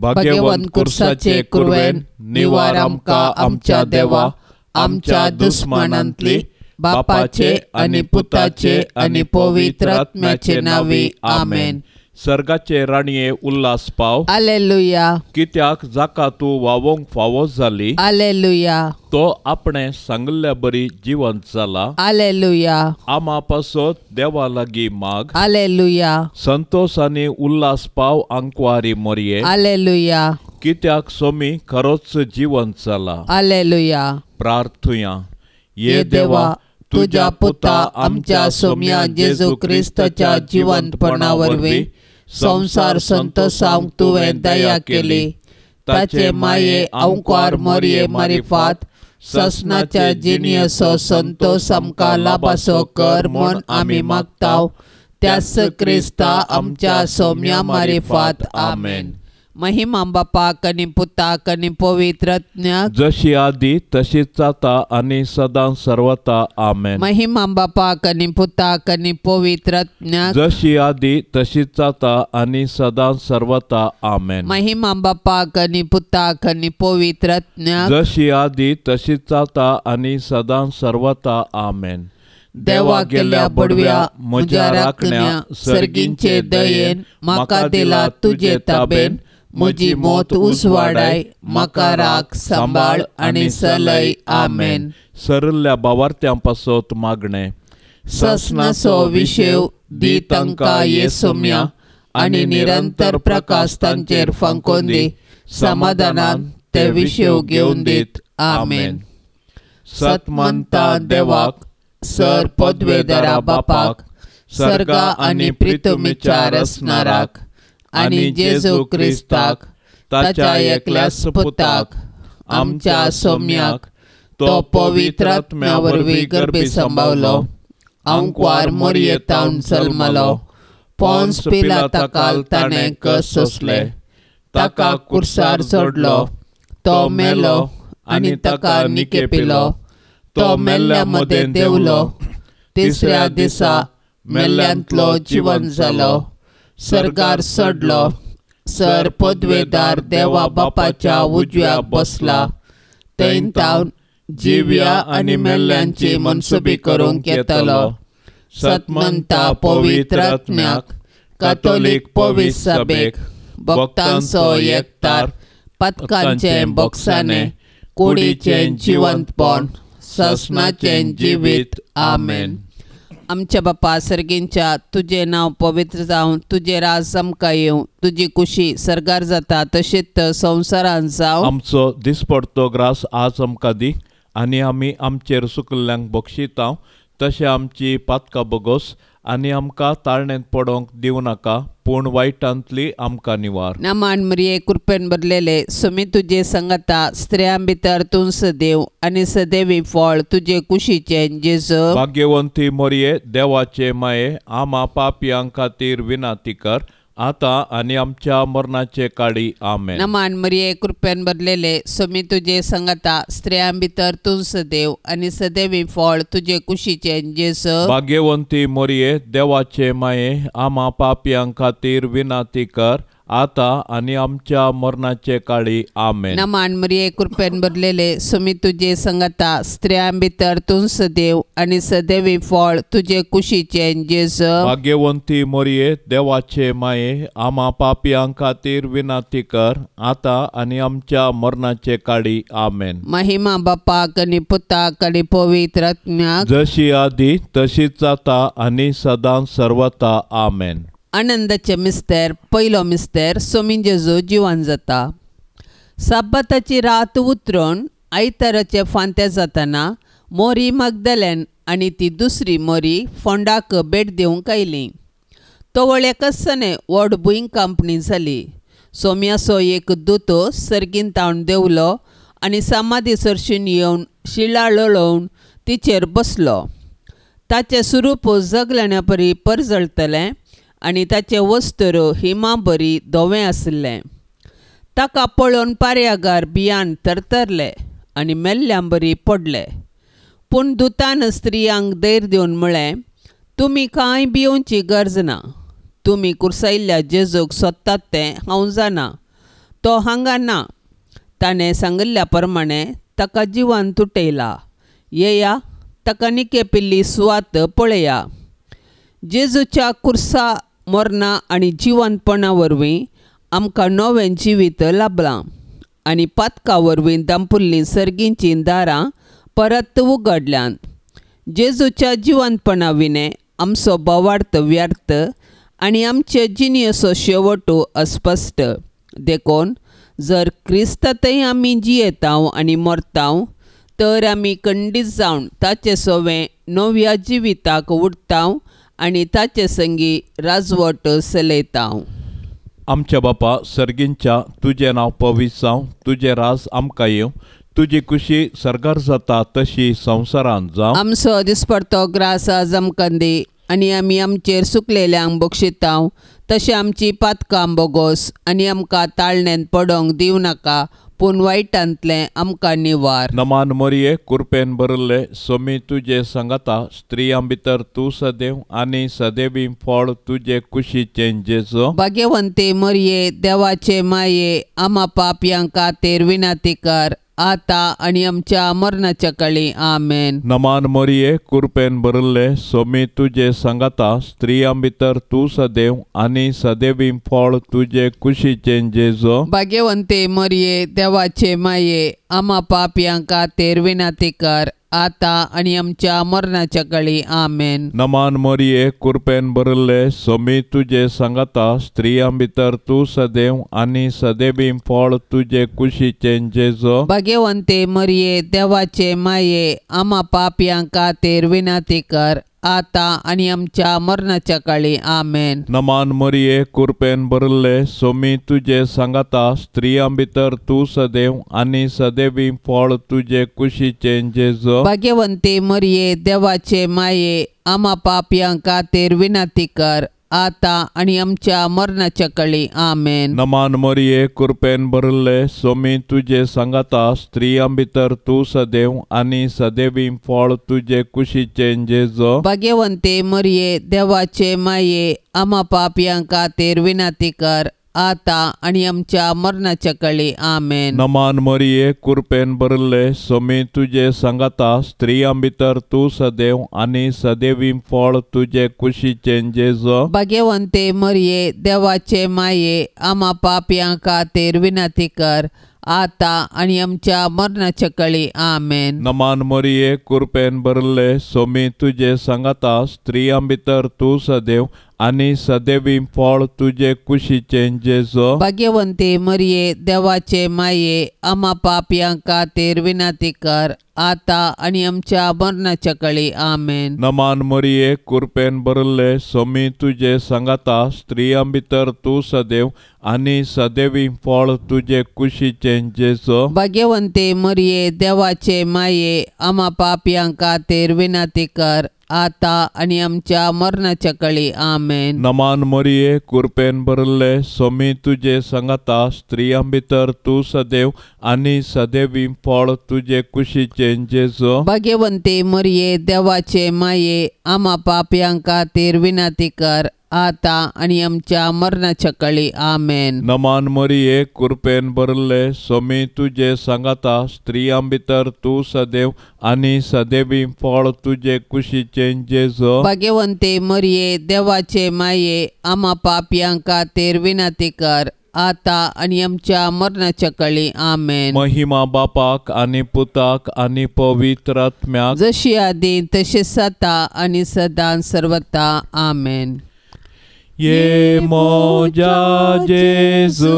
भाग्यवंत कुर्साचे कुरवेन निवार आमकां आमच्या देवा आमच्या दुस्मानांतली बापाचे आनी पुताचे आनी पवित्र आत्म्याचे नांवी आमेन. सर्गाचे राणये उल्हास पाव. हालेलुया. कित्याक जाका तूं वावोंक फावो जाली. हालेलुया. तो आपणे सांगिल्ल्या बरी जिवंत जाला. हालेलुया. आमा पासत देवा लागीं माग. हालेलुया. संतोष आनी उल्हास पाव आंकवारी मोरये. हालेलुया. कित्याक सोमी खरोच जिवंत जाला. हालेलुया. प्रार्थुया. ये देवा तुज्या पुता आमच्या सोम्या जेजू क्रिस्ताच्या जिवंतपणा वरवीं संवसार संतोषांक तुवें दया केली. ताचे माये आंकवार मोरये मारिफात ससनाच्या जिणयेचो संतोष आमकां लाभासो कर म्हूण आमी मागताव. त्याच क्रिस्ता आमच्या सोम्या मारिफात आमेन. महिमा बापाक आनी पुताक आनी पवित्र आत्म्याक, जशी आदी तशीच जाता आनी सदां सर्वता आमेन. महिमा बापाक आनी पुताक आनी पवित्र आत्म्याक, जशी आदी तशीच जाता आनी सदां सर्वता आमेन. महिमा बापाक आनी पुताक आनी पवित्र आत्म्याक, जशी आदी तशीच जाता आनी सदां सर्वता आमेन. देवा गेल्या बडव्या म्हज्या राखण्या सर्गींचे दयेन म्हाका दिला तुजे ताबेन. म्हजी मौत उजवाडाय म्हाका राख सांबाळ आनी सलय आमेन. सरल्या बावार्थ्यां पासत मागणें. ससनाचो विशेव दी तांकां ये सोम्या आनी निरंतर प्रकाश तांचेर फांकोवन दी. समाधानान ते विशेव घेवन दीत आमेन. सतमंता देवाक सर पदवेदारा बापाक सर्गा आनी प्रितुमीच्या रसनाराक आनी जेजू क्रिस्ताक ताच्या एकल्याच पुताक आमच्या सोम्याक तो पवित्र आत्म्या वरवीं गर्भी सांबावलो. आंकवार मोरये तावन जल्मलो. पोन्स पिलाताकाल ताणें कस सोंसले. ताका कुर्सार चडलो. तो मेलो आनी ताका निकेपिलो. तो मेल्ल्या मदें देंवलो. तिसऱ्या दिसा मेल्ल्यांतलो जिवन जालो. सर्गार चडलो. सर पदवेदार देवा बापाच्या उजव्याक बसला. थंय तावन जिव्या आनी मेल्ल्यांची मनसुबी करूंक येतलो. सतमंता पवित्र आत्म्याक कातोलीक पवित्र सभेक भक्तांचो एकतार पदकांचें बोक्साणें कुडीचें जिवंतपण ससनाचें जिवीत आमेन. आमच्या बापा सर्गींच्या तुजें नांव पवित्र जावं, तुजें राज आमकां येवं, तुजी कुशी सर्गार जाता तशीच संवसारांत जावं. आमचो दिसपडतो ग्रास आज आमकां दी आनी आमी आमचेर सुकल्ल्यांक बक्षितांव तशें आमची पातकां बगोस आनी आमकां ताळणेंत पडोवंक दिवं नाका पूण वायटांतली आमकां निवार. नामान मरिये कृपेन भरलेले सुमी तुजे संगता स्त्रियां भितर तूं सदैव आनी सदैवी फळ तुजे कुशीचें जेजू. भाग्यवंती मरिये देवाचे माये आमा पापयां खातीर विनंती कर आतां आनी आमच्या मरणाचे काळी आमेन. नमान मरिये कृपेन भरलेले सुमी तुजे संगता स्त्रियां भितर तूं सदैव आनी सदैवी फळ तुजे कुशीचें जेजू. भाग्यवंती मरिये देवाचे माये आमा पापयां खातीर विनंती कर आतां आनी आमच्या मरणाचे काळी आमेन. नमान मरिये कृपेन भरलेले सुमी तुजे संगता स्त्रियां भितर तूं सदैव आनी सदैवी फळ तुजे कुशीचें जेजू. भाग्यवंती मरिये देवाचे माये आमा पापयां खातीर विनंती कर आतां आनी आमच्या मरणाचे काळी आमेन. महिमा बापाक आनी पुताक आनी पवित्र आत्म्याक, जशी आदी तशीच आतां आनी सदां सर्वता आमेन. आनंदाचे मिस्तेर पयलो मिस्तेर सोमी जेजू जिवन जाता. साबाताची रात उतरून आयताराचे फांत्या जातना मोरी मागदलेन आनी ती दुसरी मोरी फोंडाक भेट दिवंक आयली. तवळ एकसने व्हड भूंय कांपणी जाली. सोम्याचो एक दुतो सर्गीन तावन देंवलो आनी समाधी सरशीन येवन शिळा लळोवन तिचेर बसलो. ताचें स्वरूप जगलेण्या परी परजळटलें आनी ताचें वस्त्र हिमा बरी धवें आशिल्लें. ताका पळोवन पारयागार भियान थरथरले आनी मेल्ल्यां बरी पडले. पूण दुतान स्त्रियांक धैर्य दिवन म्हळें, तुमी कांय भियोवची गरज ना. तुमी कुर्सायल्ल्या जेजूक सोदतात तें हांव जाणा. तो हांगा ना, ताणें सांगिल्ल्या प्रमाणे ताका जिवान तुटयला. येया, ताका निकेपिल्ली सुवात पळया. जेजूच्या कुर्सा मरणा आनी जिवनपणा वरवीं आमकां नवें जिवीत लाभलां आनी पातका वरवीं दांपुल्लीं सर्गींचीं दारां परत उगडल्यांत. जेजूच्या जिवनपणा विणें आमचो भावार्थ व्यर्थ आनी आमचे जिणेचो शेवट अस्पश्ट. देखून जर क्रिस्तांतय आमी जियेतांव आनी मरतांव तर आमी खंडीत जावन ताचे सवें नव्या जिविताक उडटांव आनी ताचे संगी राजवट चलयतांव. आमच्या बापा सर्गींच्या, तुजें नांव पवित्र जावं, तुजें राज आमकां येवं, तुजी खुशी सर्गार जाता तशी संवसारांत जावं. आमचो दिसपडतो ग्रास आज आमकां दी आनी आमी आमचेर सुकलेल्यांक बक्षितांव तशें आमची पातकां बोगोस आनी आमकां ताळण्यांत पडोंक दिवं नाका, पूण वायटांतलें आमकां निवार. नमान मोरये, कुरपेन भरिल्ले, सोमी तुजे सांगाता, स्त्रियां भितर तूं सदैव आनी सदैवी फळ तुजे कुशीचें जेजू. भाग्यवंते मोरये, देवाचे माये, आमा पापयां खातीर विनंती कर, आतां आनी आमच्या मरणाच्या काळी. आमेन. नमान मोरये, कुरपेन भरिल्ले, सोमी तुजे सांगाता, स्त्रियां भितर तूं सदैव आनी सदैवी फळ तुजे कुशीचें जेजू. भाग्यवंते मोरये, देवाचे माये, आमा पापयां खातीर विनंती कर, आतां आनी आमच्या मरणाच्या काळी. आमेन. नमान मोरये, कुरपेन भरिल्ले, सोमी तुजे सांगाता, स्त्रियां भितर तूं सदैव आनी सदैवी फळ तुजे कुशीचें जेजू. भाग्यवंते मोरये, देवाचे माये, आमा पापयां खातीर विनंती कर, आतां आनी आमच्या मरणाच्या काळी. आमेन. नमान मोरये, कुरपेन भरिल्ले, सोमी तुजे सांगाता, स्त्रियां भितर तूं सदैव आनी सदैवी फळ तुजे कुशीचें जेजू. भाग्यवंते मोरये, देवाचे माये, आमा पापयां खातीर विनंती कर, आतां आनी आमच्या मरणाच्या काळी. आमेन. नमान मोरये, कुरपेन भरिल्ले, सोमी तुजे सांगाता, स्त्रियां भितर तूं सदैव आनी सदैवी फळ तुजे कुशीचें जेजू. भाग्यवंते मोरये, देवाचे माये, आमा पापयां खातीर विनंती कर, आतां आनी आमच्या मरणाच्या काळी. आमेन. नमान मोरये, कुरपेन भरिल्ले, सोमी तुजे सांगाता, स्त्रियां भितर तूं सदैव आनी सदैवी फळ तुजे कुशीचें जेजू. भाग्यवंते मोरये, देवाचे माये, आमा पापयां खातीर विनंती कर, आतां आनी आमच्या मरणाच्या काळी. आमेन. नमान मोरये, कुरपेन भरिल्ले, सोमी तुजे सांगाता, स्त्रियां भितर तूं सदैव आनी सदैवी फळ तुजे कुशीचें जेजू. भाग्यवंते मोरये, देवाचे माये, आमा पापयां खातीर विनंती कर, आतां आनी आमच्या मरणाच्या काळी. आमेन. नमान मोरये, कुरपेन भरिल्ले, सोमी तुजे सांगाता, स्त्रियां भितर तूं सदैव आनी सदैवी फळ तुजे कुशीचें जेजू. भाग्यवंते मोरये, देवाचे माये, आमा पापयां खातीर विनंती कर, आतां आनी आमच्या मरणाच्या काळी. आमेन. नमान मोरये, कुरपेन भरिल्ले, सोमी तुजे सांगाता, स्त्रियां भितर तूं सदैव आनी सदैवी फळ तुजे कुशीचें जेजू. भाग्यवंते मोरये, देवाचे माये, आमा पापयां खातीर विनंती कर, आतां आनी आमच्या मरणाच्या काळी. आमेन. नमान मोरये, कुरपेन भरिल्ले, सोमी तुजे सांगाता, स्त्रियां भितर तूं सदैव आनी सदैवी फळ तुजे कुशीचें जेजू. भाग्यवंते मोरये, देवाचे माये, आमा पापयां खातीर विनंती कर, आतां आनी आमच्या मरणाच्या काळी. आमेन. महिमा बापाक आनी पुताक आनी पवित्र आत्म्याक, जशी आदी तशी आतां आनी सदां सर्वता. आमेन. ये मोजा जेजू,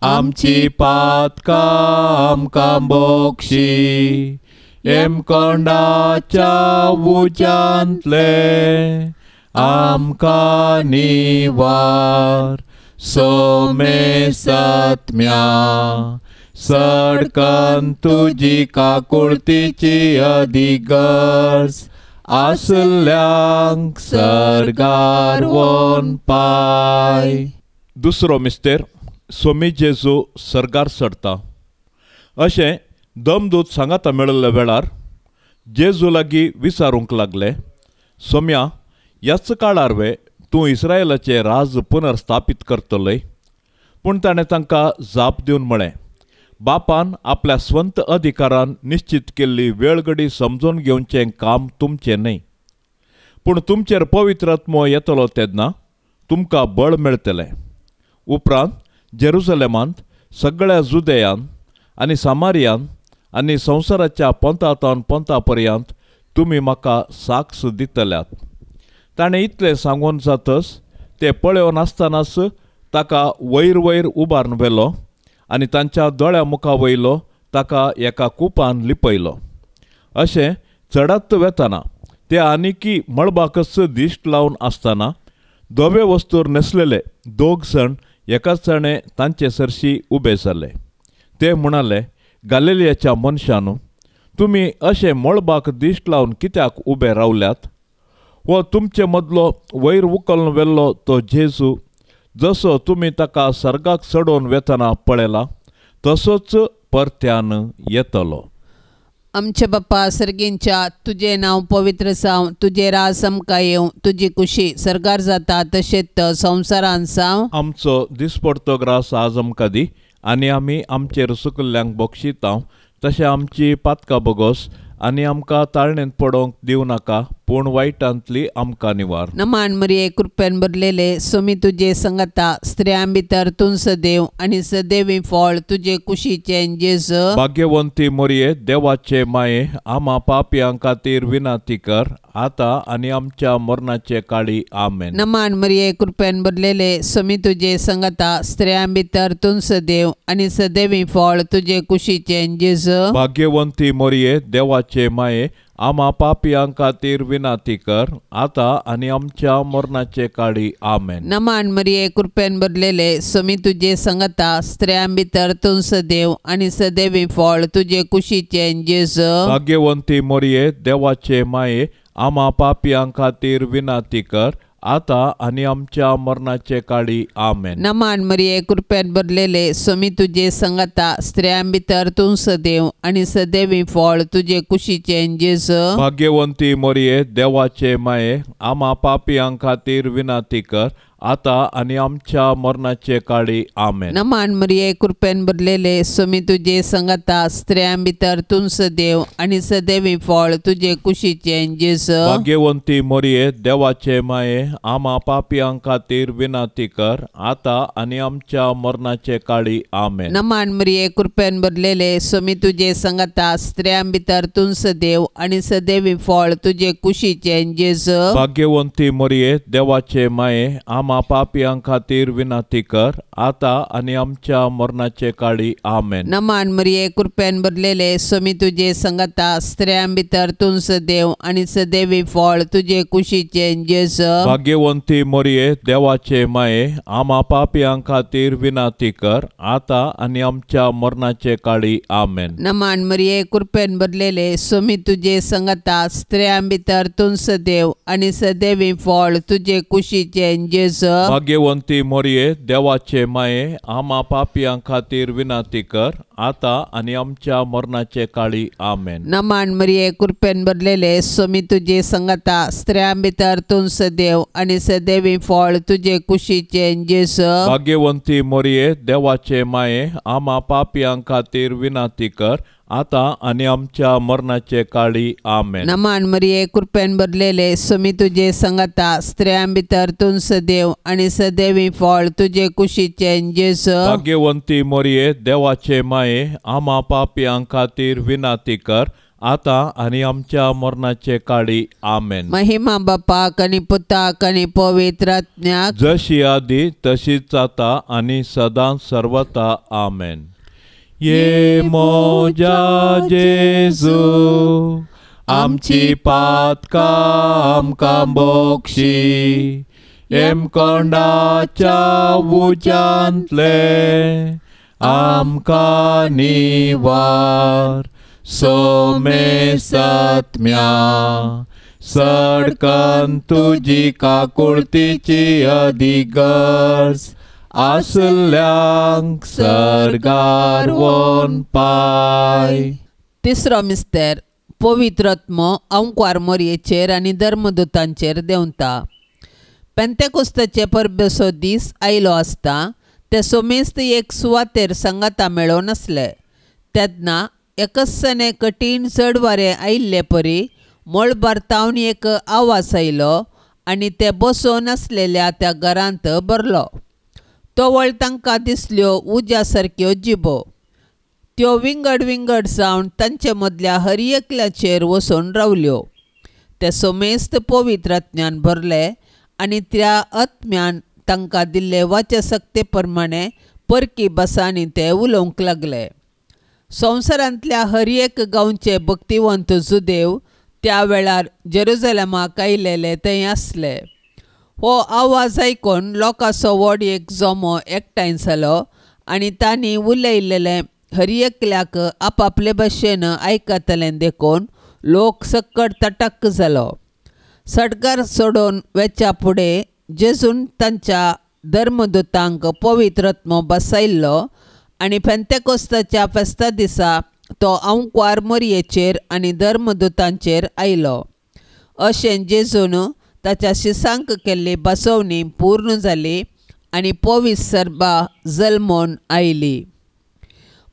आमची पातकां आमकां बोक्षी, येमकोंडाच्या उज्यांतले आमकां निवार, सोमे सत्म्या सडकन तुजी काकुळतीची अधिगर्ज आसल्यांक सर्गार वोन पाय. दुसरो मिस्तेर, सोमी जेजू सर्गार चडता. अशें दमदूत सांगाता मेळिल्ल्या वेळार जेजू लागीं विचारूंक लागले, सोम्या, ह्याच काळार वे तूं इस्रायलाचें राज पुनर्स्थापीत करतलय? पूण ताणें तांकां जाप दिवन म्हळें, बापान आपल्या स्वंत अधिकारान निश्चित केल्ली वेळगडी समजून घेवचें काम तुमचें न्हय, पूण तुमचेर पवित्र आत्मो येतलो तेन्ना तुमकां बळ मेळटलें. उपरांत जेरुसलेमांत, सगळ्या जुदेयान आनी सामारियान आनी संवसाराच्या पंथांतावन पंथा पर्यंत तुमी म्हाका साक्ष दितल्यात. ताणें इतलें सांगून जातच ते पळोवन आसतनाच ताका वयर वयर उबारून व्हेलो आनी तांच्या दोळ्या मुखा वयलो ताका एका कुपान लिपयलो. अशें चडात वेतना ते आनिकी मळबाकच दिश्ट लावन आसतना धवे वस्तूर न्हेसलेले दोग जाण एकाच जाणे तांचे सरशी उबे जाले. ते म्हणाले, गालिलियाच्या मनशानू, तुमी अशें मळबाक दिश्ट लावन कित्याक उबे रावल्यात? हो तुमचे मदलो वयर उखलून व्हेल्लो तो जेजू, जसो तुमी ताका सर्गाक चडोवन वेतना पळयला तसोच परत्यान येतलो. आमचे बाप्पा सर्गींच्या, तुजें नांव पवित्र जावं, तुजें राज आमकां येवं, तुजी कुशी सर्गार जाता तशेंच संवसारान जावं. आमचो दिसपडतो ग्रास आज आमकां दी आनी आमी आमचेर सुकल्ल्यांक बक्षितांव तशें आमची पातकां बोगोस आनी आमकां ताळणेंत पडोवंक दिवं नाका, पूण वायटांतली आमकां निवार. नमान मरिये, कृपेन भरलेले, स्वामी तुजे संगता, स्त्रियां भितर तूं सदैव आनी सदैवी फळ तुजे कुशीचें जेजू. भाग्यवंती मरिये, देवाचे माये, आमा पापयां खातीर विनंती कर, आतां आनी आमच्या मरणाचे काळी. आमेन. नमान मरिये, कृपेन भरलेले, स्वामी तुजे संगता, स्त्रियां भितर तूं सदैव आनी सदैवी फळ तुजे कुशीचें जेजू. भाग्यवंती मरिये, देवाचे माये, आमा पापयां खातीर विनंती कर, आतां आनी आमच्या मरणाचे काळी. आमेन. नमान मरिये, कृपेन भरलेले, स्वामी तुजे संगता, स्त्रियां भितर तूं सदैव आनी सदैवी फळ तुजे कुशीचें जेजू. भाग्यवंती मरिये, देवाचे माये, आमा पापयां खातीर विनंती कर, आतां आनी आमच्या मरणाचे काळी. आमेन. नमान मरिये, कृपेन भरलेले, स्वामी तुजे संगता, स्त्रियां भितर तूं सदैव आनी सदैवी फळ तुजे कुशीचें जेजू. भाग्यवंती मरिये, देवाचे माये, आमा पापयां खातीर विनंती कर, आतां आनी आमच्या मरणाचे काळी. आमेन. नमान मरिये, कृपेन भरलेले, स्वामी तुजे संगता, स्त्रियां भितर तूं सदैव आनी सदैवी फळ तुजे कुशीचें जेजू. भाग्यवंती मरिये, देवाचे माये, आमा पापयां खातीर विनंती कर, आतां आनी आमच्या मरणाचे काळी. आमेन. नमान मरिये, कृपेन भरलेले, स्वामी तुजे संगता, स्त्रियां भितर तूं सदैव आनी सदैवी फळ तुजे कुशीचें जेजू. भाग्यवंती मरिये, देवाचे माये, आमा पापयां खातीर विनंती कर, आतां आनी आमच्या मरणाचे काळी. आमेन. नमान मरिये, कृपेन भरलेले, स्वामी तुजे संगता, स्त्रियां भितर तूं सदैव आनी सदैवी फळ तुजे कुशीचें जेजू. भाग्यवंती मरिये, देवाचे माये, आमा पापयां खातीर विनंती कर, आतां आनी आमच्या मरणाचे काळी. आमेन. नमान मरिये, कृपेन भरलेले, स्वामी तुजे संगता, स्त्रियां भितर तूं सदैव आनी सदैवी फळ तुजे कुशीचें जेजू. भाग्यवंती मरिये, देवाचे माये, आमा पापयां खातीर विनंती कर, आतां आनी आमच्या मरणाचे काळी. आमेन. नमान मरिये, कृपेन भरलेले, स्वामी तुजे संगता, स्त्रियां भितर तूं सदैव आनी सदैवी फळ तुजे कुशीचें जेजू. भाग्यवंती मरिये, देवाचे माये, आमा पापयां खातीर विनंती कर, आतां आनी आमच्या मरणाचे काळी. आमेन. नमान मरिये, कृपेन भरलेले, स्वामी तुजे संगता, स्त्रियां भितर तूं सदैव आनी सदैवी फळ तुजे कुशीचें जेजू. भाग्यवंती मरिये, देवाचे माये, आमा पापयां खातीर विनंती कर, आतां आनी आमच्या मरणाचे काळी. आमेन. महिमा बापाक आनी पुताक आनी पवित्र आत्म्याक, जशी आदी तशीच आतां आनी सदां सर्वता. आमेन. ये मोजा जेजू, आमची पातकां आमकां बोक्षी, हेमकोंडाच्या उज्यांतले आमकां निवार, सोमे सत्म्या सडकन तुजी काकुळतीची अधिगर्ज आसल्यांक सर्गार वोन पाय. तिसरो मिस्तेर, पवित्र आत्मो अंकवार मोरयेचेर आनी धर्मदूतांचेर देंवता. पेंतेकोस्ताचे परबेचो दीस आयलो आसता ते सोमेस्त एक सुवातेर सांगाता मेळोवन आसले. तेन्ना एकसने कठीण चड वारें आयिल्ले परी मळबार तावन एक आवाज आयलो आनी ते बसोवन आसलेल्या त्या घरांत भरलो. तवळ तांकां दिसल्यो उज्या सारक्यो जिबो. त्यो विंगड विंगड जावन तांचे मदल्या हर एकल्याचेर वचून रावल्यो. ते सोमेस्त पवित्र आत्म्यान भरले आनी त्या आत्म्यान तांकां दिल्ले वाचसक्ते प्रमाणे परकी भासांनी ते उलोवंक लागले. संवसारांतल्या हर एक गांवचे भक्तिवंत जुदेव त्या वेळार जेरुजलेमाक आयलेले थंय आसले. हो आवाज आयकून लोकांचो व्हड एक जमो एकठांय जालो आनी तांणी उलयलेलें हर एकल्याक आपापले भाशेन आयकतलें देखून लोक सक्कड तटक जालो. सडकार सोडून वेच्या फुडें जेजून तांच्या धर्मदूतांक पवित्र आत्मो बसयल्लो आनी पेंतेकोस्ताच्या फेस्ता दिसा तो आंकवार मोरयेचेर आनी धर्मदूतांचेर आयलो. अशें जेजून ताच्या शिसांक केल्ली बसवणी पूर्ण जाली आनी पवित्र सर्बा जल्मून आयली.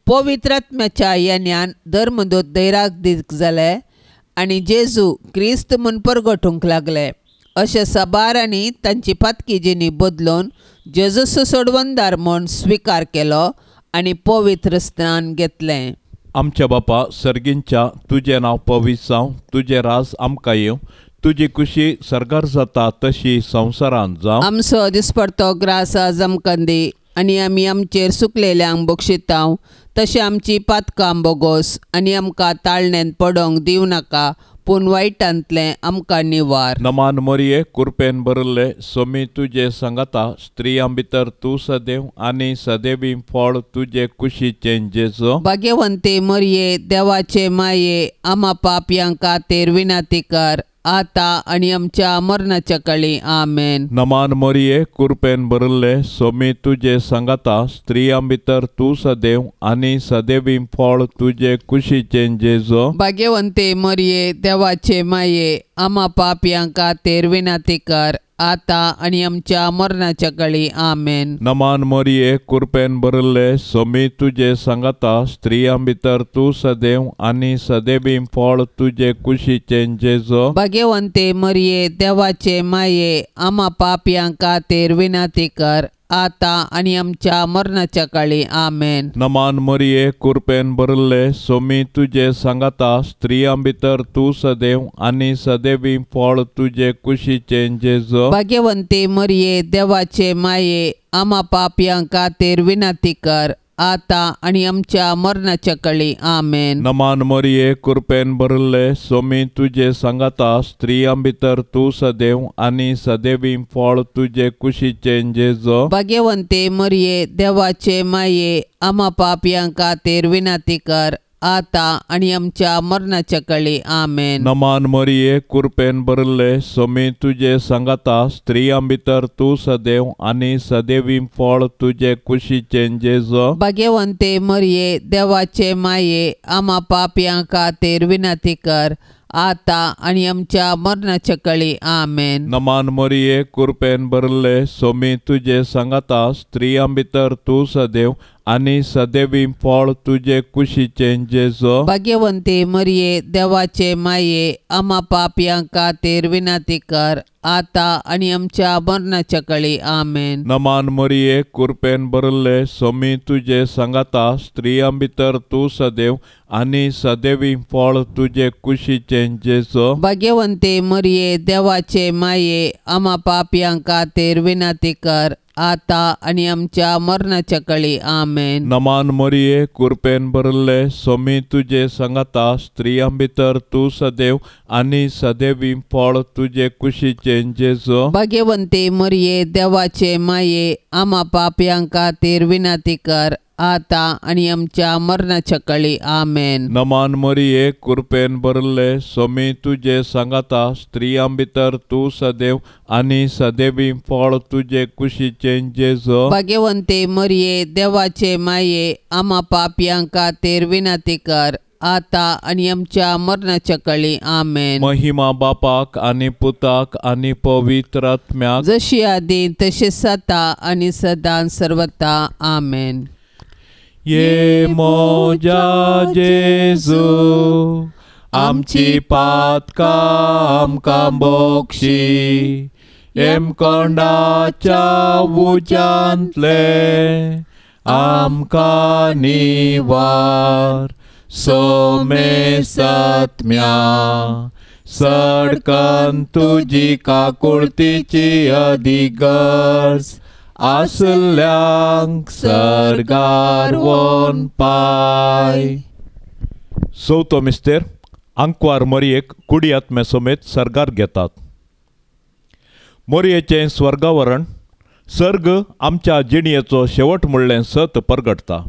पवित्र आत्म्याच्या येण्यान धर्मदूत दैरागदीक जाले आनी जेजू क्रिस्त म्हूण परगटूंक लागले. अशें साबारांनी तांची पातकी जिणी बदलून जेजूचो सोडवणदार म्हूण स्विकार केलो आनी पवित्र स्नान घेतलें. आमच्या बापा सर्गींच्या, तुजें नांव पवित्र जावं, तुजें राज आमकां येवं, तुजी खुशी सर्गार जाता तशी संवसारांत जावं. आमचो दिसपडतो ग्रास आज आमकां दी आनी आमी आमचेर सुकलेल्यांक बक्षितांव तशें आमची पातकां बोगोस आनी आमकां ताळण्यांत पडोंक दिवं नाका, पूण वायटांतलें आमकां निवार. नमान मोरये, कुरपेन भरिल्ले, सोमी तुजे सांगाता, स्त्रियां भितर तूं सदैव आनी सदैवी फळ तुजे कुशीचें जेजू. भाग्यवंती मोरये, देवाचे माये, आमा पापयां खातीर विनंती कर आता आनी आमच्या मरणाच्या काळी. आमेन. नमान मोरये, कुरपेन भरिल्ले, सोमी तुजे सांगाता, स्त्रियां भितर तूं सदैव आनी सदैवी फळ तुजे कुशीचें जेजू. भाग्यवंती मोरये, देवाचे माये, आमा पापयां खातीर विनंती कर आता आनी आमच्या मरणाच्या काळी. आमेन. नमान मोरये, कुरपेन भरिल्ले, सोमी तुजे सांगाता, स्त्रियां भितर तूं सदैव आनी सदैवी फळ तुजे कुशीचें जेजू. भाग्यवंती मोरये, देवाचे माये, आमा पापयां खातीर विनंती कर आता आनी आमच्या मरणाच्या काळी. आमेन. नमान मोरये, कुरपेन भरिल्ले, सोमी तुजे सांगाता, स्त्रियां भितर तूं सदैव आनी सदैवी फळ तुजे कुशीचें जेजू. भाग्यवंती मोरये, देवाचे माये, आमा पापयां खातीर विनंती कर आता आनी आमच्या मरणाच्या काळी. आमेन. नमान मोरये, कुरपेन भरिल्ले, सोमी तुजे सांगाता, स्त्रियां भितर तूं सदैव आनी सदैवी फळ तुजे कुशीचें जेजू. भाग्यवंती मोरये, देवाचे माये, आमा पापयां खातीर विनंती कर आता आनी आमच्या मरणाच्या काळी. आमेन. नमान मोरये, कुरपेन भरिल्ले, सोमी तुजे सांगाता, स्त्रियां भितर तूं सदैव आनी सदैवी फळ तुजे कुशीचें जेजू. भाग्यवंती मोरये, देवाचे माये, आमा पापयां खातीर विनंती कर आता आनी आमच्या मरणाच्या काळी. आमेन. नमान मोरये, कुरपेन भरिल्ले, सोमी तुजे सांगाता, स्त्रियां भितर तूं सदैव आनी सदैवी फळ तुजे कुशीचें जेजू. भाग्यवंती मोरये, देवाचे माये, आमा पापयां खातीर विनंती कर आता आनी आमच्या मरणाच्या काळी. आमेन. नमान मोरये, कुरपेन भरिल्ले, सोमी तुजे सांगाता, स्त्रियां भितर तूं सदैव आनी सदैवी फळ तुजे कुशीचें जेजू. भाग्यवंती मोरये, देवाचे माये, आमा पापयां खातीर विनंती कर आता आनी आमच्या मरणाच्या काळी. आमेन. नमान मोरये, कुरपेन भरिल्ले, सोमी तुजे सांगाता, स्त्रियां भितर तूं सदैव आनी सदैवी फळ तुजे कुशीचें जेजू. भाग्यवंती मोरये, देवाचे माये, आमा पापयां खातीर विनंती कर आता आनी आमच्या मरणाच्या काळी. आमेन. नमान मोरये, कुरपेन भरिल्ले, सोमी तुजे सांगाता, स्त्रियां भितर तूं सदैव आनी सदैवी फळ तुजे कुशीचें जेजू. भाग्यवंती मोरये, देवाचे माये, आमा पापयां खातीर विनंती कर आता आनी आमच्या मरणाच्या काळी. आमेन. महिमा बापाक आनी पुताक आनी पवित्र आत्म्याक, जशी आदी तशें आतां आनी सदां सर्वता. आमेन. ये मोजा जेजू आमची पातकां आमकां बक्षी, हेमकोंडाच्या उज्यांतले आमकां निवार. सोमे सत्म्या सडकन तुजी काकुळतीची अधिगर्ज आसल्यांक सर्गार वोन पाय. चवथो मिस्तेर आंकवार मरयेक कुडी आत्मे समेत सर्गार घेतात. मोरयेचें स्वर्गावरण सर्ग आमच्या जिणयेचो शेवट म्हणलें सत परगटता.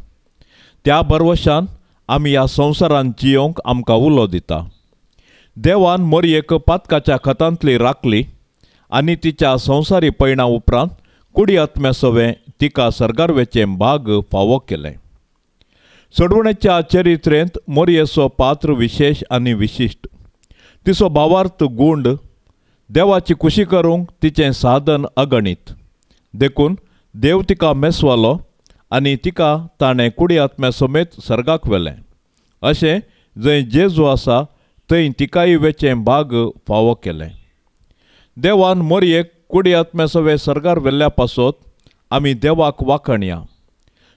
त्या भरवशान आमी ह्या संवसारांत जियोवंक आमकां उलो दिता. देवान मोरयेक पातकाच्या खतांतली राखली आनी तिच्या संवसारी पयणा उपरांत कुडी आत्म्या सवें तिका सर्गार वेचें भाग फावो केलें. सोडवणेच्या चरित्रेंत मोरयेचो पात्र विशेश आनी विशिश्ट. तिचो भावार्थ गूंड देवाची खुशी करूंक तिचें साधन अगणीत. देखून देव तिका मेसवालो आनी तिका ताणें कुडी आत्म्या समेत सर्गाक व्हेलें. अशें जंय जेजू आसा थंय तिकाय वेचें भाग फावो केलें. देवान मोरयेक कुडी आत्म्या सवें सर्गार व्हेल्ल्या पासत आमी देवाक वाखणया.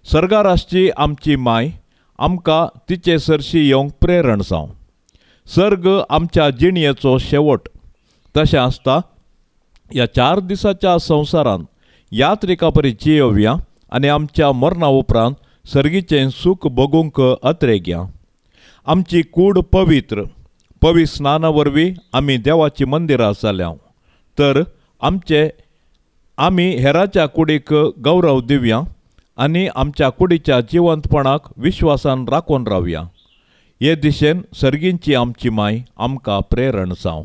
सर्गार आसची आमची माय आमकां तिचे सरशी येवंक प्रेरण जावं. सर्ग आमच्या जिणयेचो शेवट. तशें आसता ह्या 4 दिसाच्या संवसारांत यात्रिका परी जियोवया आनी आमच्या मरणा उपरांत सर्गीचें सूख भोगूंक अत्रेगया. आमची कूड पवित्र पवित्र स्नाना वरवीं आमी देवाची मंदिरां जाल्या तर आमचे आमी हेराच्या कुडीक गौरव दिवया आनी आमच्या कुडीच्या जिवंतपणाक विश्वासान राखून रावया. हे दिशेन सर्गींची आमची माय आमकां प्रेरण जावं.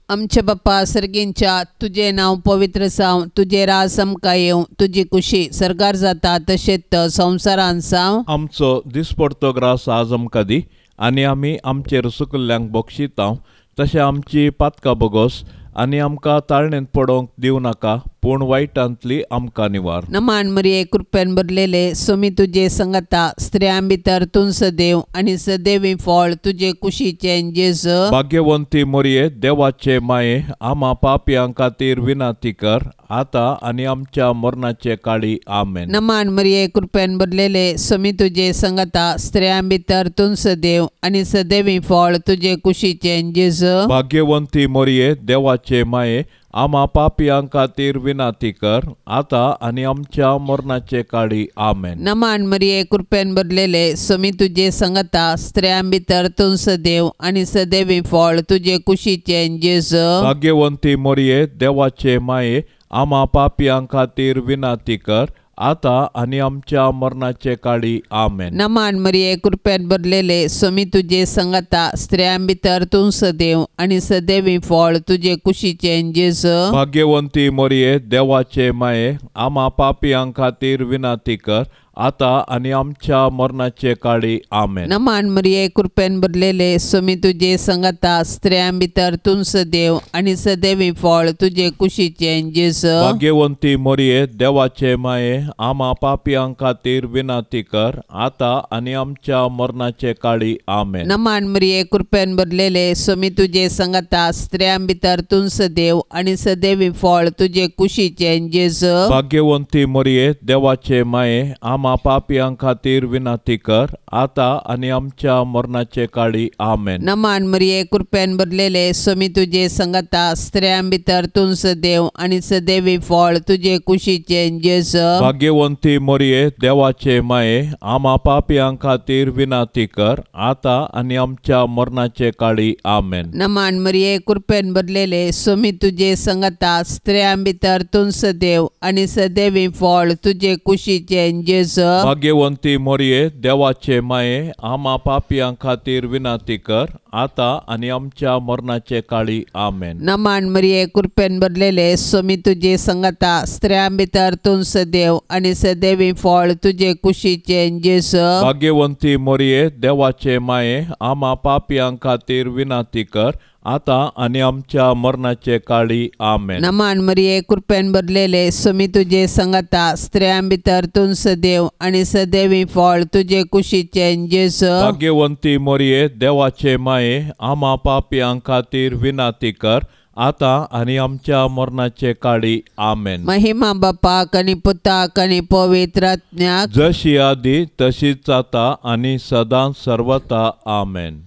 आमच्या बाप्पा सर्गींच्या, तुजें नांव पवित्र जावं, तुजें राज आमकां येवं, तुजी खुशी सर्गार जाता तशेंच संवसारांत जावं. आमचो दिसपडतो ग्रास आज आमकां दी आनी आमी आमचेर सुकल्ल्यांक बक्षितांव तशें आमची पातकां बगोस आनी आमकां ताळणेंत पडोवंक दिवं नाका, पूण वायटांतली आमकां निवार. नमान मरिये, कृपेन भरलेले, स्वामी तुजे संगता, स्त्रियां भितर तूं सदैव आनी सदैवी फळ तुजे कुशीचें जेजू. भाग्यवंती मरिये, देवाचे माये, आमा पापयां खातीर विनंती कर आतां आनी आमच्या मरणाचे काळी. आमेन. नमान मरिये, कृपेन भरलेले, स्वामी तुजे संगता, स्त्रियां भितर तूं सदैव आनी सदैवी फळ तुजे कुशीचें जेजू. भाग्यवंती मरिये, देवाचे माये, आमा पापयां खातीर विनंती कर आतां आनी आमच्या मरणाचे काळी. आमेन. नमान मरिये, कृपेन भरलेले, स्वामी तुजे संगता, स्त्रियां भितर तूं सदैव आनी सदैवी फळ तुजे कुशीचें जेजू. भाग्यवंती मरिये, देवाचे माये, आमा पापयां खातीर विनंती कर आतां आनी आमच्या मरणाचे काळी. आमेन. नमान मरिये, कृपेन भरलेले, स्वामी तुजे संगता, स्त्रियां भितर तूं सदैव आनी सदैवी फळ तुजे कुशीचें जेजू. भाग्यवंती मरिये, देवाचे माये, आमा पापयां खातीर विनंती कर आतां आनी आमच्या मरणाचे काळी. आमेन. नमान मरिये, कृपेन भरलेले, स्वामी तुजे संगता, स्त्रियां भितर तूं सदैव आनी सदैवी फळ तुजे कुशीचें जेजू. भाग्यवंती मरिये, देवाचे माये, आमा पापयां खातीर विनंती कर आतां आनी आमच्या मरणाचे काळी. आमेन. नमान मरिये, कृपेन भरलेले, स्वामी तुजे संगता, स्त्रियां भितर तूं सदैव आनी सदैवी फळ तुजे कुशीचें जेजू. भाग्यवंती मरिये, देवाचे माये, आमा पापयां खातीर विनंती कर आतां आनी आमच्या मरणाचे काळी. आमेन. नमान मरिये, कृपेन भरलेले, स्वामी तुजे संगता, स्त्रियां भितर तूं सदैव आनी सदैवी फळ तुजे कुशीचें जेजू. भाग्यवंती मरिये, देवाचे माये, आमा पापयां खातीर विनंती कर आतां आनी आमच्या मरणाचे काळी. आमेन. नमान मरिये, कृपेन भरलेले, स्वामी तुजे संगता, स्त्रियां भितर तूं सदैव आनी सदैवी फळ तुजे कुशीचें जेजू. जेजू। भाग्यवंती मोरये देवाचे माये आमा पापयां खातीर विनंती कर आता आनी आमच्या मरणाचे काळी आमेन। नमान मरिये कृपेन भरलेले स्वामी तुजे संगता स्त्रियां भितर तूं सदैव आनी सदैवी फळ तुजे कुशीचे जेजू। भाग्यवंती मोरये देवाचे माये आमा पापयां खातीर विनंती कर आता आनी आमच्या मरणाचे काळी आमेन। नमान मरिये कृपेन भरलेले स्वामी तुजे संगता स्त्रियां भितर तूं सदैव आनी सदैवी फळ तुजे कुशीचे जेजू। भाग्यवंती मोरये देवाचे माये आमा पापयां खातीर विनंती कर आता आनी आमच्या मरणाचे काळी आमेन। महिमा बापाक आनी पुताक आनी पवित्र आत्म्याक जशी आदी तशीच आता आनी सदां सर्वता आमेन।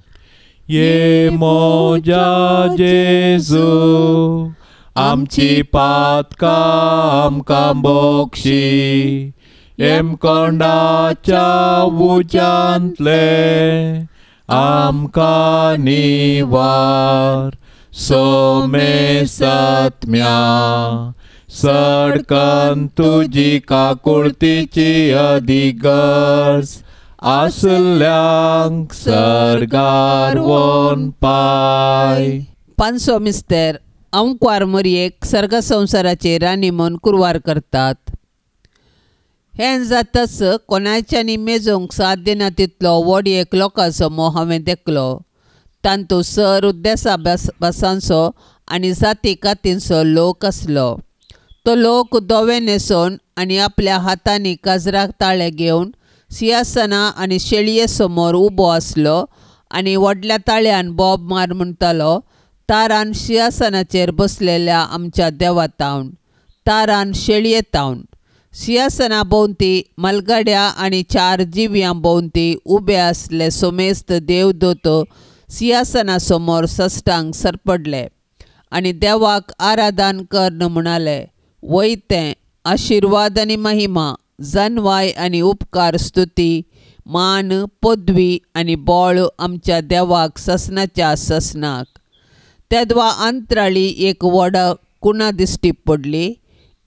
ये मोजा जेजू आमची पातकां आमकां बोक्षी हेमकोंडाच्या उज्यांतले आमकां निवार सोमे सत्म्या सडकन तुजी काकुळतीची अधिगर्ज आसल्यांक सर्गार वोन पाय। पानसो मिस्तर अंकवार मोरयेक सर्ग संवसाराचे राणी म्हूण कुरवार करतात। हें जातच कोणाच्यानी मेजूंक साध्य ना तितलो व्हड एक लोकांचो मोह हांवें देखलो। तांतू सर उद्देसा भासांचो आनी जाती कातींचो लोक आसलो। तो लोक दोवे न्हेसोवन आनी आपल्या हातांनी काजराक ताळे घेवन सिंहासना आनी शेळये समोर उबो आसलो आनी व्हडल्या ताळ्यान बोब मार म्हणटालो, तारान सिंहासनाचेर बसलेल्या आमच्या देवा तावन, तारान शेळये तावन। सिंहासना भोंवती मलगड्या आनी चार जिव्यां भोंवती उबे आसले सोमेस्त देवदूत सिंहासना समोर सश्टांग सरपडले आनी देवाक आराधन करन म्हणाले, वय तें आशिर्वाद आनी महिमा, जनवाय आनी उपकार, स्तुती, मान, पदवी आनी बळ आमच्या देवाक ससनाच्या ससनाक। तेदवा अंतराळी एक व्हड कुणा दिश्टी पडली।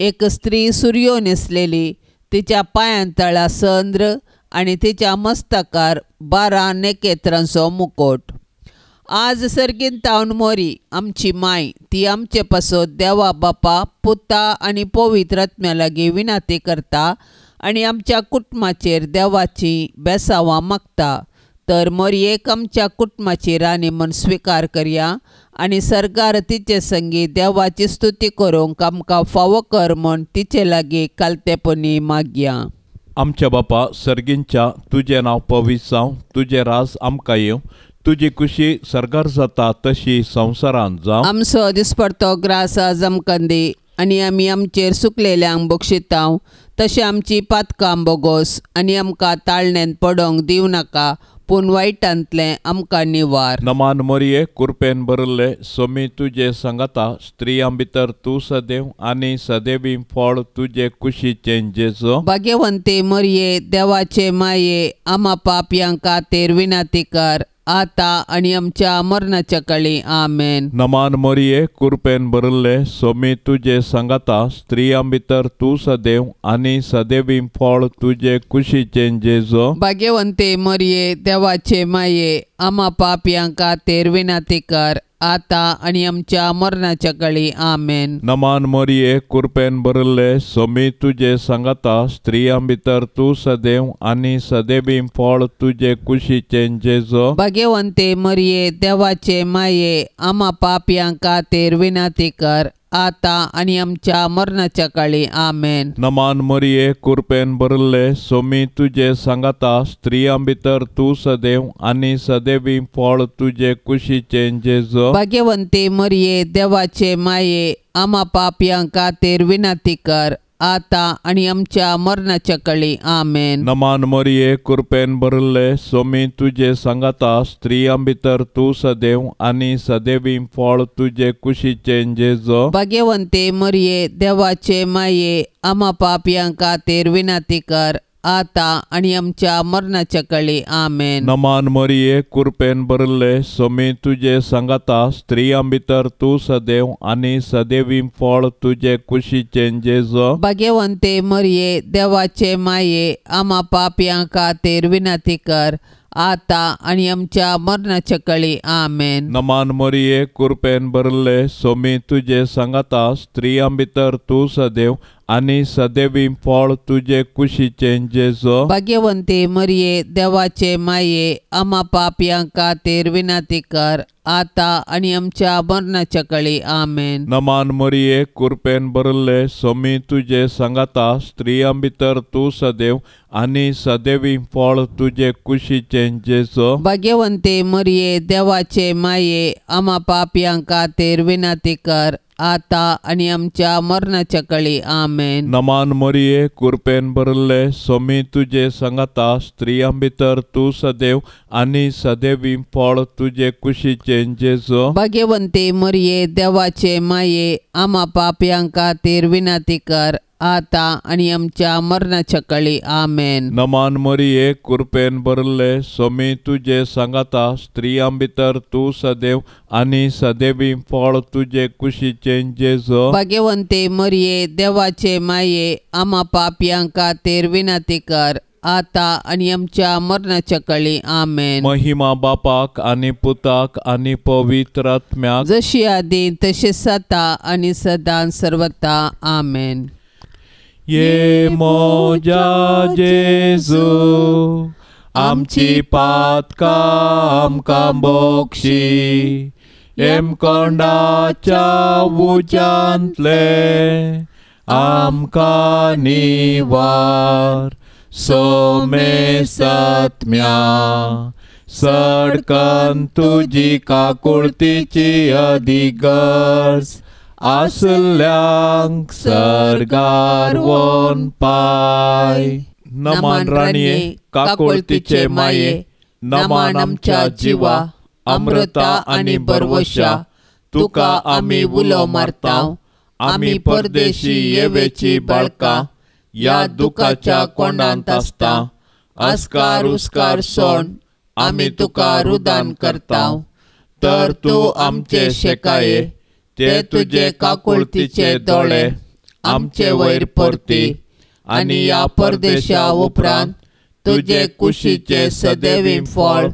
एक स्त्री सुरयो न्हेसलेली, तिच्या पांयां तळा संद्र आनी तिच्या मस्तकार 12 नखेत्रांचो मुकोट। आज सर्गीन तावन मोरी आमची माय ती आमचे पासत देवा बापा पुता आनी पवित्र आत्म्या लागीं विनंती करता आनी आमच्या कुटुंबाचेर देवाची बेसावां मागता। तर मोरयेक आमच्या कुटुंबाची राणी म्हूण स्विकार करया आनी सर्गार तिचे संगी देवाची स्तुती करूंक आमकां फावो कर म्हूण तिचे लागीं कालतेपणी मागया। आमच्या बापा सर्गींच्या तुजें नांव पवित्र जावं, तुजें राज आमकां येवं, तुजी खुशी सर्गार जाता तशी संवसारांत जावं। आमचो दिसपडतो ग्रास आज आमकां दी आनी आमी आमचेर सुकलेल्यांक बक्षितांव तशें आमची पातकां बोगोस आनी आमकां ताळणेंत पडोंक दिवं नाका पूण वायटांतलें आमकां निवार। नमान मोरये कृपेन भरिल्ले स्वामी तुजे संगता स्त्रियां भितर तूं सदैव आनी सदैवी फळ तुजे कुशीचें जेजू। भाग्यवंती मोरये देवाचे माये आमा पापयां खातीर विनंती कर आता आनी आमच्या मरणाच्या काळी आमेन। नमान मोरये कृपेन भरिल्ले स्वामी तुजे संगता स्त्रियां भितर तूं सदैव आनी सदैवी फळ तुजे कुशीचें जेजू। भाग्यवंती मोरये देवाचे माये आमा पापयां खातीर विनंती कर आता आनी आमच्या मरणाच्या काळी आमेन। नमान मोरये कृपेन भरिल्ले स्वामी तुजे संगता स्त्रियां भितर तूं सदैव आनी सदैवी फळ तुजे कुशीचें जेजू। भाग्यवंती मोरये देवाचे माये आमा पापयां खातीर विनंती कर आता आनी आमच्या मरणाच्या काळी आमेन। नमान मोरये कृपेन भरिल्ले स्वामी तुजे संगता स्त्रियां भितर तूं सदैव आनी सदैवी फळ तुजे कुशीचें जेजू। भाग्यवंती मोरये देवाचे माये आमा पापयां खातीर विनंती कर आता आनी आमच्या मरणाच्या काळी आमेन। नमान मोरये कृपेन भरिल्ले स्वामी तुजे संगता स्त्रियां भितर तूं सदैव आनी सदैवी फळ तुजे कुशीचें जेजू। भाग्यवंती मोरये देवाचे माये आमा पापयां खातीर विनंती कर आता आनी आमच्या मरणाच्या कळी. आमेन. नमान मरिये, कुरपेन भरले, सोमी तुजे सांगाता, स्त्रियां भितर तूं सदैव आनी सदैवी फळ तुजे कुशीचें जेजो. भाग्यवंते मरिये, देवाचे माये, आमा पापयां खातीर विनंती कर, आता आनी आमच्या मरणाच्या कळी. आमेन. नमान मरिये, कुरपेन भरले, सोमी तुजे सांगाता, स्त्रियां भितर तूं सदैव आनी सदैवी फळ तुजे कुशीचें जेजो. भाग्यवंते मरिये, देवाचे माये, आमा पापयां खातीर विनंती कर, आता आनी आमच्या मरणाच्या कळी. आमेन. नमान मरिये, कुरपेन भरले, सोमी तुजे सांगाता, स्त्रियां भितर तूं सदैव आनी सदैवी फळ तुजे कुशीचें जेजो. भाग्यवंते मरिये, देवाचे माये, आमा पापयां खातीर विनंती कर, आता आनी आमच्या मरणाच्या कळी. आमेन. नमान मरिये, कुरपेन भरले, सोमी तुजे सांगाता, स्त्रियां भितर तूं सदैव आनी सदैवी फळ तुजे कुशीचें जेजो. भाग्यवंते मरिये, देवाचे माये, आमा पापयां खातीर विनंती कर, आता आनी आमच्या मरणाच्या कळी. आमेन. नमान मरिये, कुरपेन भरले, सोमी तुजे सांगाता, स्त्रियां भितर तूं सदैव आनी सदैवी फळ तुजे कुशीचें जेजो. भाग्यवंते मरिये, देवाचे माये, आमा पापयां खातीर विनंती कर, आता आनी आमच्या मरणाच्या कळी. आमेन. महिमा बापाक आनी पुताक आनी पवित्र आत्म्याक, जशी आदी तशी सता आनी सदां सर्वता. आमेन. ये मोजा जेजू, आमची पातकां आमकां बोक्षी, हेमकोंडाच्या उज्यांतले आमकां निवार, सोमे सत्म्या सडकन तुजी काकुळतीची अधिगर्ज आसल्यांक सर्गार वोन पाय. नमान राणये, काकुळतीचे माये, नमान आमच्या जिवा, अमृता आनी बरवशा, तुका आमी उलो मारता, आमी परदेशी येवेची बाळकां, ह्या दुखाच्या कोंडांत आसता, आस्कार उस्कार सोण आमी तुका रुदान करता, तर तूं आमचे शेकाये, ते तुजे काकुळतीचे दोळे आमचे वयर परती, आनी ह्या परदेशा उपरांत तुजे कुशीचे सदैवी फळ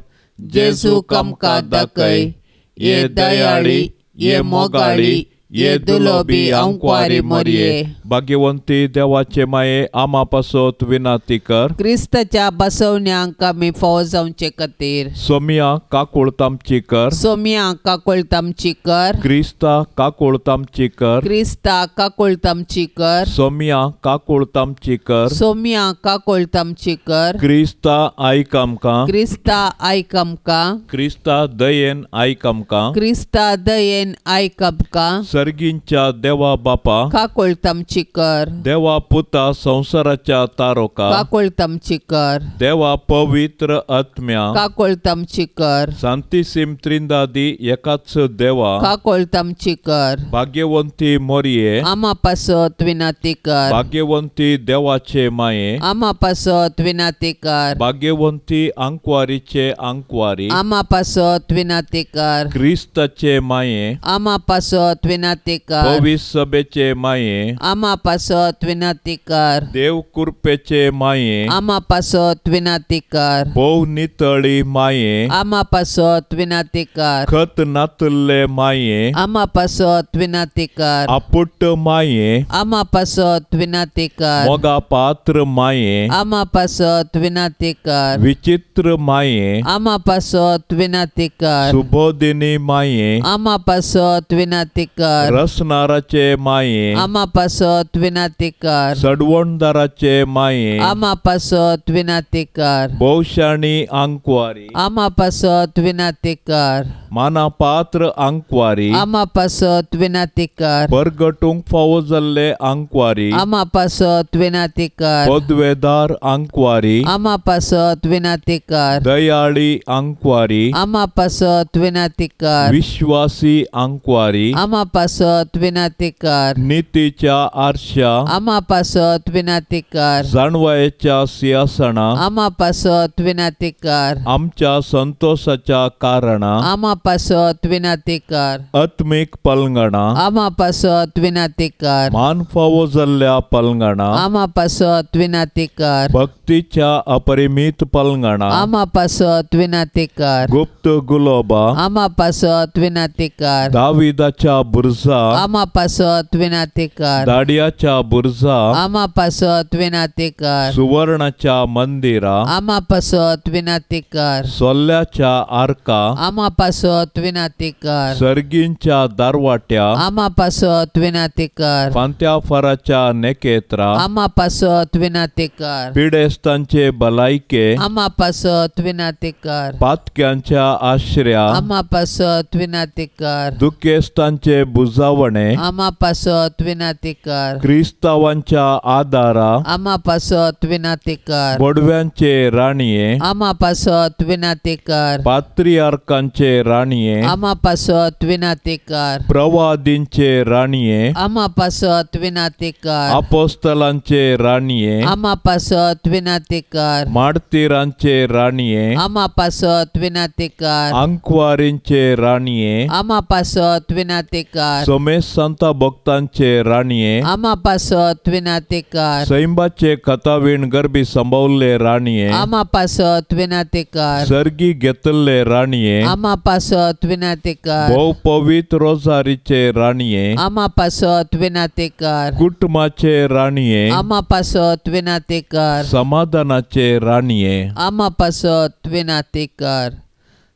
जेजू आमकां दाखय. ये दयाळी, ये मोगाळी, ये दुलोबी आंकवारी मरिये, भाग्यवंती देवाचे माये, आमा पासत विनंती कर. क्रिस्ताच्या बसवण्यांक आमी फावो जावचे खातीर. सोमिया काकुळत आमची कर. सोमिया काकुळत आमची कर. क्रिस्ता काकुळत आमची कर. क्रिस्ता काकुळत आमची कर. सोमिया काकुळत आमची कर. सोमिया काकुळत आमची कर. क्रिस्ता आयक आमकां. क्रिस्ता आयक आमकां. क्रिस्ता दयेन आयक आमकां. क्रिस्ता दयेन आयक आमकां. सर्गींच्या देवा बापा, काकुळत आमची कर. देवा पुता संवसाराच्या तारोका, काकुळत आमची कर. देवा पवित्र आत्म्या, काकुळत आमची कर. सांतिसीम त्रिंदादी एकाच देवा, काकुळत आमची कर. भाग्यवंती मोरये, आमा पासत विनंती कर. भाग्यवंती देवाचे माये, आमा पासत विनंती कर. भाग्यवंती आंकवारीचे आंकवारी, आमा पासत विनंती कर. क्रिस्ताचे माये, आमा पासत विनंती कर. पवित्र सभेचे माये, आमा पासत विनंती कर. देव कृपेचे माये, आमा पासत विनंती कर. भोव नितळी माये, आमा पासत विनंती कर. खत नातल्ले माये, आमा पासत विनंती कर. आपुट्ट माये, आमा पासत विनंती कर. मोगा पात्र माये, आमा पासत विनंती कर. विचित्र माये, आमा पासत विनंती कर. सुबोधिनी माये, आमा पासत विनंती कर. रसनाराचे माये, आमा पासत विनंती कर. सडवणदाराचे माये, आमा पासत विनंती कर. भोवशाणी आंकवारी, आमा पासत विनंती कर. मानापात्र आंकवारी, आमा पासत विनंती कर. परगटूंक फावो जाल्ले आंकवारी, आमा पासत विनंती कर. पदवेदार आंकवारी, आमा पासत विनंती कर. दयाळी आंकवारी, आमा पासत विनंती कर. विश्वासी आंकवारी, आमा पासत विनंती कर. नितीच्या आरशा आमा पासत विनाती कर। जाणवायेच्या सिंहासना आमा पासत विनाती कर। आमच्या संतोषाच्या कारणा आमा पासत विनाती कर। आत्मीक पलंगणा आमा पासत विनाती कर। मान फावो जाल्ल्या पलंगणा आमा पासत विनाती कर। भक्तीच्या अपरिमित पलंगणा आमा पासत विनाती कर। गुप्त गुलोबा आमा पासत विनाती कर। दाविदाच्या बुरजा आमा पासत विनाती कर। दाडियाच्या बुरजा आमा पासत विनाती कर। सुवर्णाच्या मंदिरा आमा पासत विनाती कर। सोल्ल्याच्या आरका आमा पासत विनाती कर। सर्गींच्या दारवाट्या आमा पासत विनाती कर। फांत्या फाराच्या नेकेत्रा आमा पासत विनाती कर। पिडेस्तांचे भलायके आमा पासत विनाती कर। पातक्यांच्या आश्र्या आमा पासत विनाती कर। दुखेस्तांचे बुजावणे आमा पासत विनाती कर। क्रिस्तावांच्या आदारा आमा पासत विनाती कर। बडव्यांचे राणये आमा पासत विनाती कर। पात्रियार्कांचे राणये आमा पासत विनाती कर। प्रवादींचे राणये आमा पासत विनाती कर। अपोस्तलांचे राणये आमा पासत विनाती कर। मार्तीरांचे राणये आमा पासत विनाती कर। अंकवारींचे राणये आमा पासत विनाती कर। सोमेश संता भक्तांचे राणये आमा पासत विनाती कर। सैंबाचे कथावीण गर्भी संभवल्ले राणये आमा पासत विनाती कर। सर्गी घेतल्ले राणये आमा पासत विनाती कर। भोव पवित्र रोजारीचे राणये आमा पासत विनाती कर। कुटुंबाचे राणये आमा पासत विनाती कर। समाधानाचे राणये आमा पासत विनाती कर।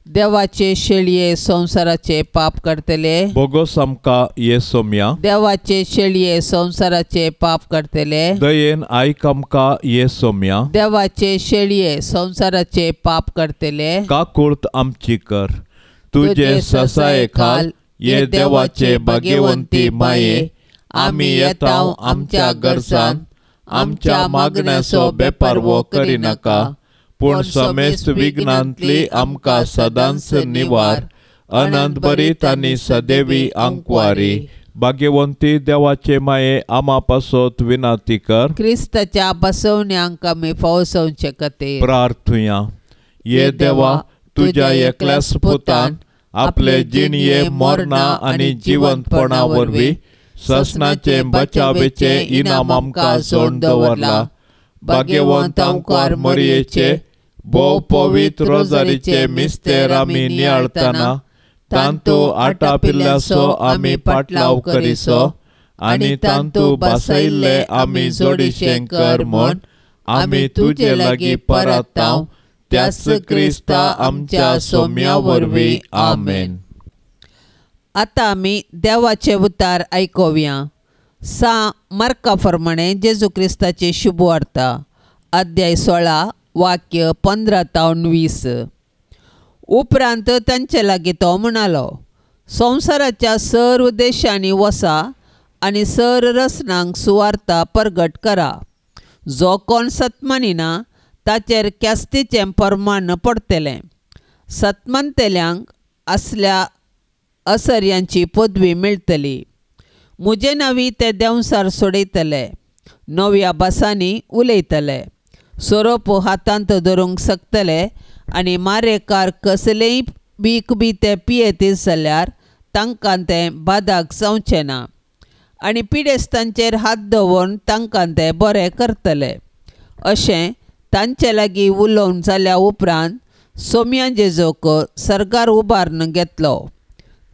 देवाचे शेळये संवसाराचे पाप करतले बोगोस आमकां ये सोम्या। देवाचे शेळये संवसाराचे पाप करतले दयेन आयक आमकां ये सोम्या। देवाचे शेळये संवसाराचे पाप करतले काकुळत आमची कर। तुझे ससाये खाल ये देवाचे भाग्यवंती माये आमी येता आमच्या गरजान आमच्या मागण्याचो बेपारवो करिनाका पूण समेस्त विघ्नांतली आमकां सदांच निवार। अनंत बरीत आनी सदैवी आंकवारी भाग्यवंती देवाचे माये आमा पासत विनाती कर। क्रिस्ताच्या बसवण्यांक आमी फावसोवचे खातीर प्रार्थुया। ये देवा तुज्या एकल्याच पुतान आपले जिणये मरणा आनी जिवंतपणा वरवीं ससनाचे बचावेचे इनाम आमकां जोडून दवरला। भाग्यवंत आंकवार मरयेचे भोव पवित्र रोजारीचे मिस्तेर आमी नियाळतना तांतू आटापिल्ल्याचो आमी पाटलाव करिसो आनी तांतू बसयल्ले आमी जोडीशें कर म्हूण आमी तुजे लागीं परतांव त्याच क्रिस्ता आमच्या सोम्या वरवीं आमेन। आतां आमी देवाचे उतार आयकुया। सा मार्का प्रमाणे जेजू क्रिस्ताची शुभवार्ता अध्याय 16 वाक्य 15 तावन 20। उपरांत तांचे लागीं तो म्हणालो, संवसाराच्या सर्व देशांनी वसा आनी सर रसनांक सुवार्ता परगट करा। जो कोण सतमानिना ताचेर ख्यास्तीचें प्रमाण पडटलें। सतमानतल्यांक असल्या असर्यांची पदवी मेळटली। म्हजे नांवी ते देंवसार सोडयतले, नव्या भासांनी उलयतले, सोरोप हातांत धरूंक शकतले आनी मारेकार कसलेय बीक बी ते पियेतीत जाल्यार तांकां तें बादाक जावचें ना आनी पिडेस्तांचेर हात दवरून तांकां ते बरें करतले। अशें तांचे लागीं उलोवन जाल्या उपरांत सोम्या जेजूक सर्गार उबारून घेतलो।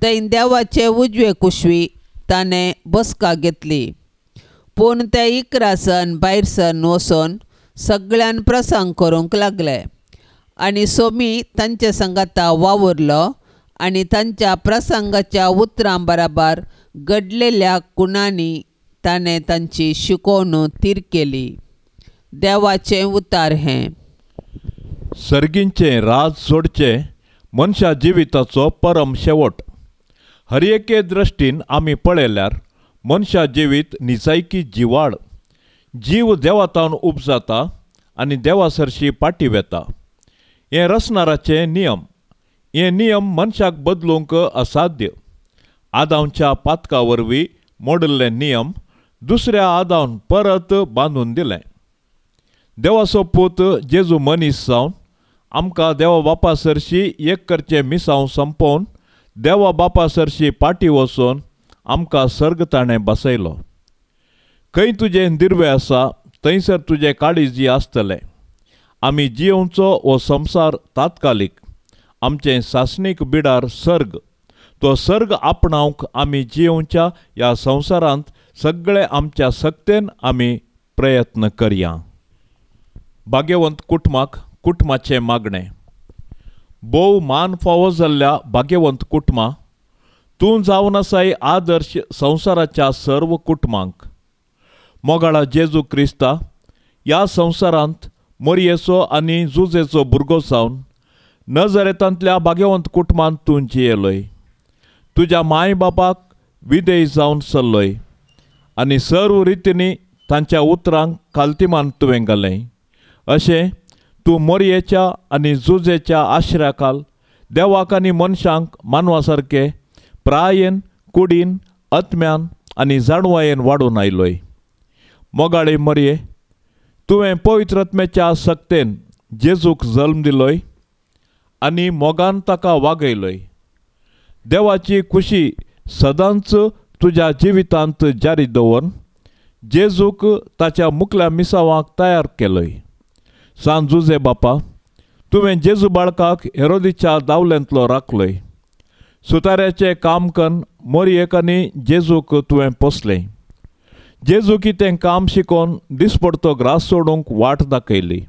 थंय देवाचे उजवे कुशवी ताणें बसका घेतली। पूण ते 11 सन भायर सन वचून सगळ्यान प्रसंग करूंक लागले आनी सोमी तांचे सांगाता वावुरलो आनी तांच्या प्रसंगाच्या उतरां बराबर घडलेल्या कुणांनी ताणें तांची शिकोवणू थीर केली। देवाचें उतार हें। सर्गींचें राज सोडचें मनशा जिविताचो परम शेवट। हर एके दृश्टीन आमी पळयल्यार मनशा जिवीत निजायकी जिवाळ। जीव देवातावन उपजाता आनी देवा सरशी पाटी वेता। हें रचणाराचे नियम। हे नियम मनशाक बदलूंक असाध्य। आदांच्या पातका वरवीं मोडिल्ले नियम दुसऱ्या आदावन परत बांदून दिलें. देवाचो पूत जेजू मनीस जावन आमकां देवा बापा सरशी एक करचें मिसांव संपोवन देवा बापा सरशी पाटी वचून आमकां सर्ग ताणें बसयलो. खंय तुजें दिर्वे आसा थंयसर तुजें काळीजी आसतलें. आमी जियोवचो हो संवसार तात्कालीक, आमचें सासणीक बिडार सर्ग. तो सर्ग आपणावंक आमी जियोवच्या ह्या संवसारांत सगळे आमच्या सक्तेन आमी प्रयत्न करया. भाग्यवंत कुटुंबाक कुटुंबाचें मागणें. भोव मान फावो जाल्ल्या भाग्यवंत कुटुंबा, तूं जावन आसाय आदर्श संवसाराच्या सर्व कुटुंबांक. मोगाळा जेजू क्रिस्ता ह्या संवसारांत मोरयेचो आनी जुजेचो भुरगो जावन नजरेतांतल्या भाग्यवंत कुटुंबांत तूं जियेलोय. तुज्या माय बापाक विदेय जावन चल्लोय आनी सर्व रितींनी तांच्या उतरांक खालतीमान तुवें घालें. अशें तूं मोरयेच्या आनी जुजेच्या आश्र्याखाल देवाक आनी मनशांक मानवा सारके प्रायेन, कुडीन, आत्म्यान आनी जाणवायेन वाडून आयलोय. मोगाळे मरये, तुवें पवित्र आत्म्याच्या सक्तेन जेजूक जल्म दिलोय आनी मोगान ताका वागयलोय. देवाची खुशी सदांच तुज्या जिवितांत जारी दवरून जेजूक ताच्या मुखल्या मिसावाक तयार केलोय. सान जुजे बापा, तुवें जेजू बाळकाक हेरोदीच्या दावल्यांतलो राखलोय. सुताऱ्याचें काम कन्न मोरयेक आनी जेजूक तुवें पोसलें. जेजू कितें काम शिकोवन दिसपडतो ग्रास सोडूंक वाट दाखयली.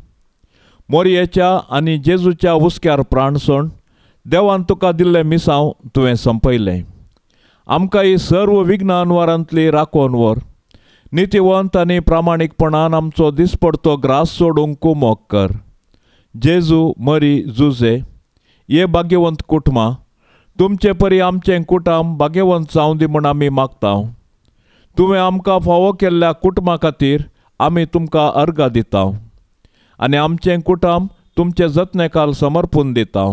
मोरयेच्या आनी जेजूच्या हुस्क्यार प्राण सोड देवान तुका दिल्लें मिसांव तुवें संपयलें. आमकां ही सर्व विघ्नानवारांतली राखोवन व्हर. नितीवंत आनी प्रामाणीकपणान आमचो दिसपडतो ग्रास सोडूंक कुमोक कर. जेजू, मरी, जुजे हे भाग्यवंत कुटुंबां, तुमचे परी आमचें कुटुंब भाग्यवंत जावं दी म्हूण आमी मागता. तुवें आमकां फावो केल्ल्या कुटुंबा खातीर आमी तुमकां अर्गां दिता आनी आमचें कुटुंब तुमचे जतनेखाल समर्पून दिता.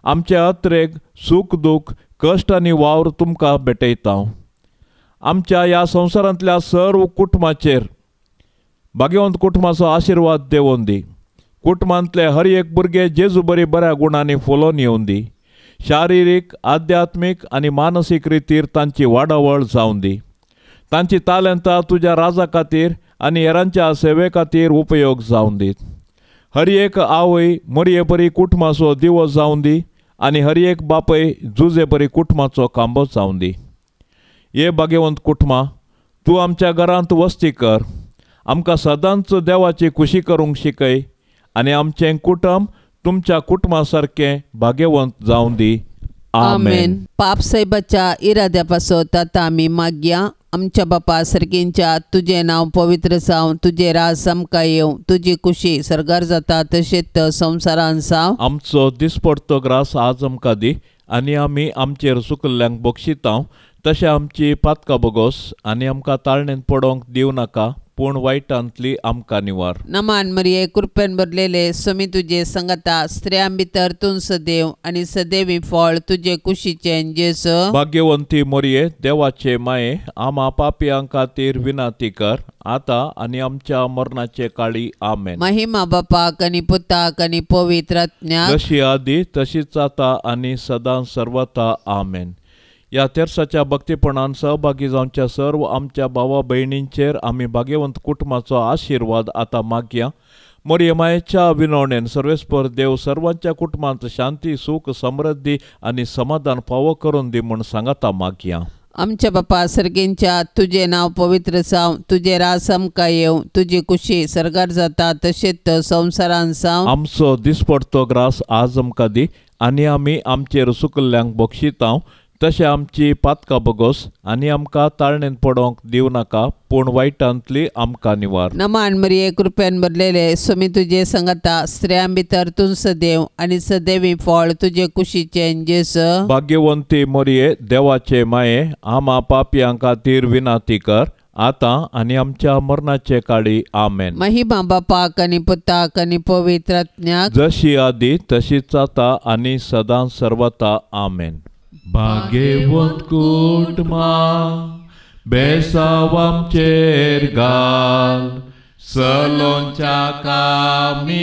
आमचे अत्रेग, सूख दूख, कश्ट आनी वावर तुमकां भेटयता. आमच्या ह्या संवसारांतल्या सर्व कुटुंबाचेर भाग्यवंत कुटुंबाचो आशिर्वाद देवोन दी. कुटुंबांतले हर एक भुरगे जेजू बरी बऱ्या गुणांनी फुलोवन येवन दी. शारिरीक, आध्यात्मीक आनी मानसीक रितीर तांची वाडावळ जावन दी. तांची तालेंतां तुज्या राजा खातीर आनी हेरांच्या सेवे खातीर उपयोग जावन दी. हर एक आवय मोरये परी कुटुंबाचो दिवो जावन दी आनी हर एक बापय जुजे परी कुटुंबाचो खांबो जावन दी. हे भाग्यवंत कुटुंबा, तूं आमच्या घरांत वस्ती कर. आमकां सदांच देवाची खुशी करूंक शिकय आनी आमचें कुटुंब तुमच्या कुटुंबा सारकें भाग्यवंत जावन दी. आमेन. पाप साहेबाच्या इराद्या पासत आतां आमी मागया. आमच्या बापा सर्गींच्या, तुजें नांव पवित्र जावं, तुजें राज आमकां येवं, तुजी खुशी सर्गार जाता तशेंच संवसारान जावं. आमचो दिसपडतो ग्रास आज आमकां दी आनी आमी आमचेर चुकल्ल्यांक बक्षिता तशें आमची पातकां बोगोस आनी आमकां ताळणेंत पडोवंक दिवं नाका, पूण वायटांतली आमकां निवार. नमान मरिये, कृपेन भरलेले, स्वामी तुजे संगता, स्त्रियां भितर तूं सदैव आनी सदैवी फळ तुजे कुशीचें जेजू. भाग्यवंती मोरये, देवाचे माये, आमा पापयां खातीर विनंती कर आतां आनी आमच्या मरणाचे काळी. आमेन. महिमा बापाक आनी पुताक आनी पवित्र आत्म्याक, जशी आदी तशीच आतां आनी सदां सर्वता. आमेन. ह्या तेर्साच्या भक्तीपणान सहभागी जावच्या सर्व आमच्या भावा भयणींचेर आमी भाग्यवंत कुटुंबाचो आशिर्वाद आतां मागया. मोरये मायेच्या विनवणेन सर्वेस्पर देव सर्वांच्या कुटुंबांत शांती, सूख, समृद्धी आनी समाधान फावो करून दी म्हूण सांगाता मागया. आमच्या बापा सर्गींच्या, तुजें नांव पवित्र जावं, तुजें राज आमकां येवं, तुजी खुशी सर्गार जाता तशेंच संवसारान जावं. आमचो दिसपडतो ग्रास आज आमकां दी आनी आमी आमचेर चुकल्ल्यांक बक्षिता तशें आमची पातकां बोगोस आनी आमकां ताळणेंत पडोवंक दिवं नाका, पूण वायटांतली आमकां निवार. नमान मरिये, कृपेन भरलेले, स्वामी तुजे संगता, स्त्रियां भितर तूं सदैव आनी सदैवी फळ तुजे कुशीचें जेजू. भाग्यवंती मोरये, देवाचे माये, आमा पापयां खातीर विनंती कर आतां आनी आमच्या मरणाचे काळी. आमेन. महिमा बापाक आनी पुताक आनी पवित्र आत्म्याक, जशी आदी तशीच आतां आनी सदां सर्वता. आमेन. भाग्यवंत कुटुंबा, बेसांव आमचेर घाल सलोंच्या कामी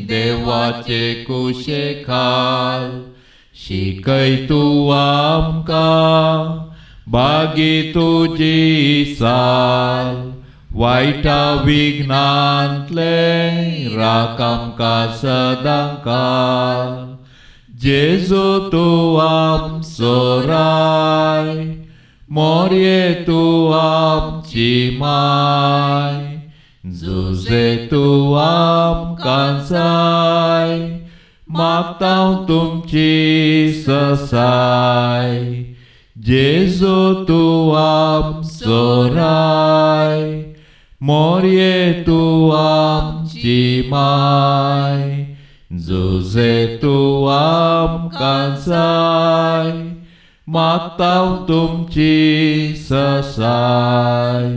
देवाचे कुशे खाल शिकय तूं आमकां बागी तुजी साल वायटा विघ्नांतले राख आमकां सदां काल जेजू तूं आमचो राय मोरये तूं आमची माय जुजे तूं आमकां जाय मागता तुमची ससाय जेजू तूं आमचो राय मोरये तूं आमची माय जुजे तूं आमकां जाय मागता तुमची ससाय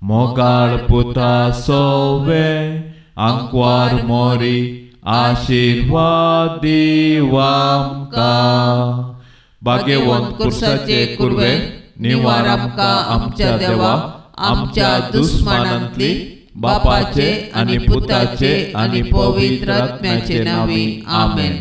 मोगाळ पुता सोवे आंकवार मोरी आशिर्वाद दीव आमकां भाग्यवंत कुर्साचे कुर्वे निवार आमकां आमच्या देवा आमच्या दुस्मानांतली बापाचे आनी पुताचे आनी पवित्र आत्म्याचे नांवी आमेन.